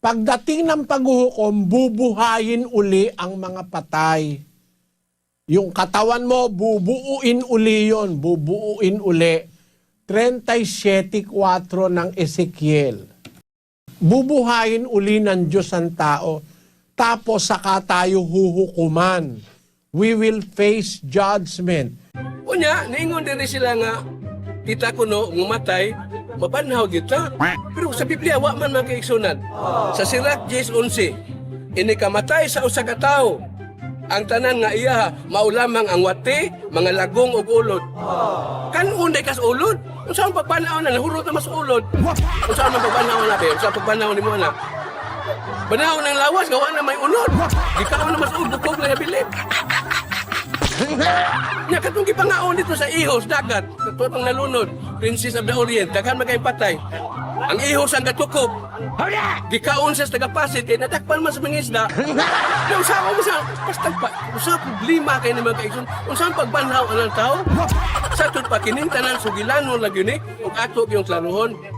Pagdating ng paghuhukom, bubuhayin uli ang mga patay. Yung katawan mo, bubuuin uli yun. Bubuuin uli. 37:4 ng Ezekiel. Bubuhayin uli ng Diyos ang tao. Tapos saka tayo huhukuman. We will face judgment. Unya, niingon din sila nga, kita ko no, ngumatay, mabanhaw kita. Pero sa Biblia, wa man magkaigsunan. Sa Sirach 10:11, ini kamatay sa usa ka tawo. Ang tanan nga iya, maulamang ang wati, mga lagong ug ulod. Kan unday kas ulod? Unsa ang pagpanaw na nahurot na mas ulod? Unsa ang pagpanaw na be? Unsa ang pagpanaw nimo na? Banaw ng lawas gawa na may ulod. Gikaw na mas ulod bukog na bilib. Nya katong gipangaon dito sa ihos dagat, katong nalunod, Princess of the Orient, daghan magay patay. Ang ihos ang gatukop. Gikaon sa tagapasit kay natakpan man sa mga isda. Nya usa ko sa basta pa, usa problema kay ni mga kaigsoon. Unsa ang pagbanhaw ang tao? Sa tut pa kining tanan sugilanon lagi ni ug ato yung klaruhon.